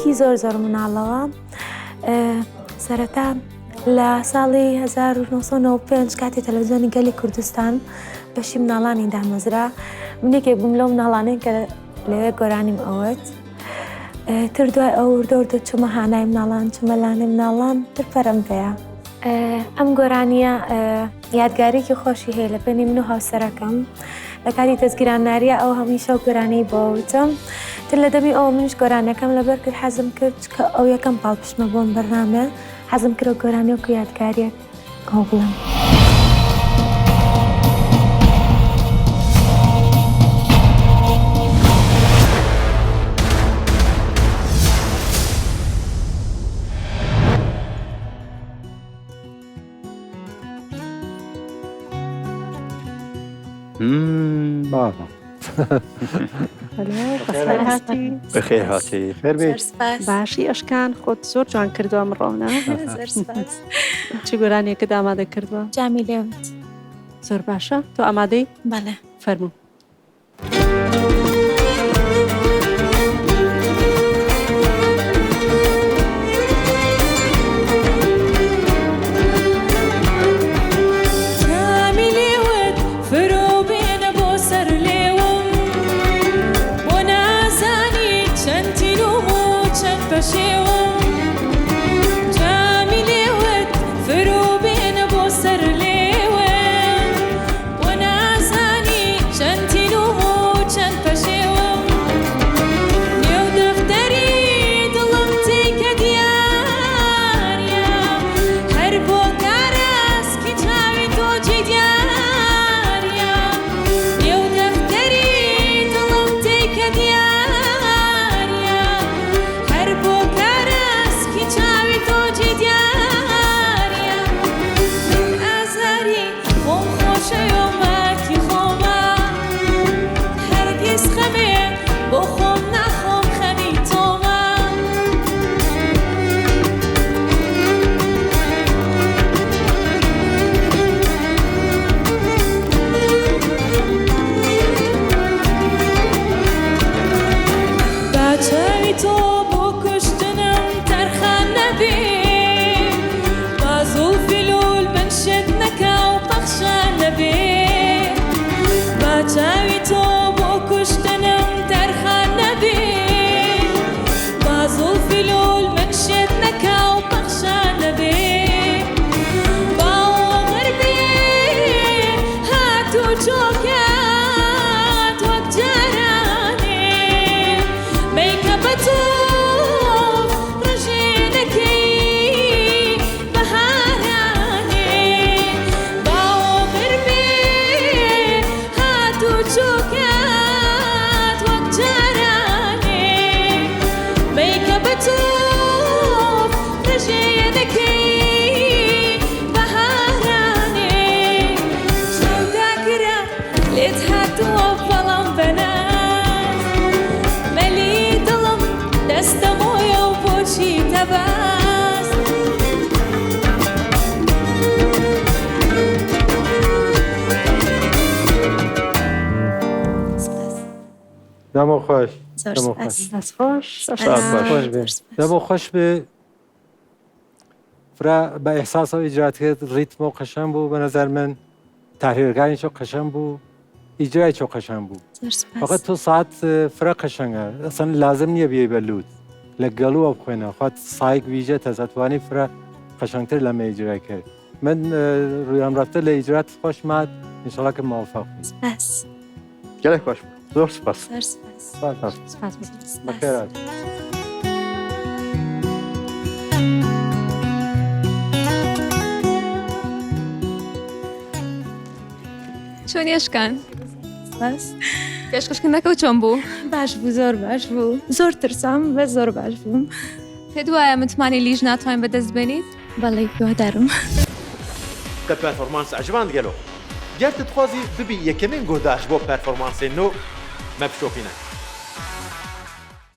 تەمەنێکی زۆر زۆر مناڵەوە سەرەتا لە ساڵی 1995 کاتی تەلەڤزیۆنی گەلی کوردستان بەشی مناڵانی دامەزرا من یەکێک بووم لەو مناڵانەی کە لەوێ گۆرانیم ئەوت تر دوای ئەو وردە وردە چوومە هانای مناڵان چوومە لانەی مناڵان تر پەرم پێیە ئەم گۆرانیە یادگارێکی خۆشی هەیە لە بەینی من و هاوسەرەکەم لە کاتی دەستگیران ناریا ئەو هەمیشە و گۆرانی بۆ وتم تر لە دەمی ئەوە منیش گۆرانەکەم لەبەر کرد حەزم کرد کە ئەو یەکەم پاڵپشتمە بۆم بەرنامە حەزم کرد گۆرانی وەکو یادگاریەک ئەو بڵێم. بەخێر هاتی خێر بێ باشی ئەشکان خۆت زۆر جوان کردووە ئەمڕۆ چ گۆرانیەکەت ئامادە کردووە؟ جامی لێوت. زۆر باشە تۆ ئامادەی؟ بەڵێ. فەرموو. جامی لێوت فرۆ بێنە بۆ سەر لێوم بۆ نازانی چەند تینووم و چەند پەشێوم جامی لێوت فرۆ بێنە بۆ سەر لێوم بۆ نازانی چەند تینووم و چەند پەشێوم نێو دەفتەری دڵم تێیکە دیاریە هەر بۆ کارەسکی چاوی تۆ جێی دیاریە نێو دەفتەری دڵم تێیکە دیاریە هەر بۆ کارەسکی چاوی تۆ جێی دیاریە من ئازاری خۆم خۆشەوێ و ماکی خۆمە هەرگیز خەمێ بۆ خۆم ناخۆم خەمی تۆمە. با چاوی تۆ بۆ کوشتنم تەرخان نەبێ با زوڵفی لوول من شێت نەکا و پەخشان نەبێ با چاوی تۆ بۆ کوشتنم تەرخان نەبێ با زوڵفی لوول من شێت نەکا و پەخشان نەبێ با ئۆغر بێ هاتوچۆ کات وەک جارانێ مەیکە بە تۆ ڕژێنەکەی بەهارانێ با ئۆغر بێ هاتوچۆ کات وەک جارانێ مەیکە بە تۆ ڕژێنەکەی بەهارانێ چاوداگرە لێت هاتووە بەڵام بەناز مەلی دڵم دەستەمۆیە و بۆچی تەباز. سپاس. دەمو خۆش. زۆر دەمو سپاس. خۆش. دەست خۆش. ساعت باش. خۆش بێ. دەمو خۆش بێ. فرە بە ئیحساسەوە ئیجرات کرد ڕیتمەوە قەشەنگ بوو بە نەزەر من تەحریرەکانی چۆ قەشەنگ بوو ئیجرای چۆ قەشەنگ بوو فقط تۆ ساعت فرە قەشەنگە ئەسەن لازم نییە بیەی بە لوت لە گەڵووە بخوێنە خۆت سایک ویژە تەزەتوانی فرە قەشەنگتر لەمە ئیجرای کرد من ڕویان ڕەفتە لە ئیجرات خۆش مات ئینشەڵا کە مەوفەق بی. سپاس. گەلێک باش بوو زۆر سپاس. زۆر سپاس. سپاس. سپاس. بەخێر هاتی. چۆنی ئەشکان؟ سپاس. پێشکەشکردنەکە چۆن بوو؟ باش بوو زۆر باش بوو زۆر ترسام بەس زۆر باش بوو. پێت وایە متمانەی لیژ ناتوانین بەدەست بێنیت؟ بەڵێ هیوادارم. Te performans eciband gelo? Ger tu dixwazî bibî yekemîn guhdar ji bo performansên nû, me bişopîne.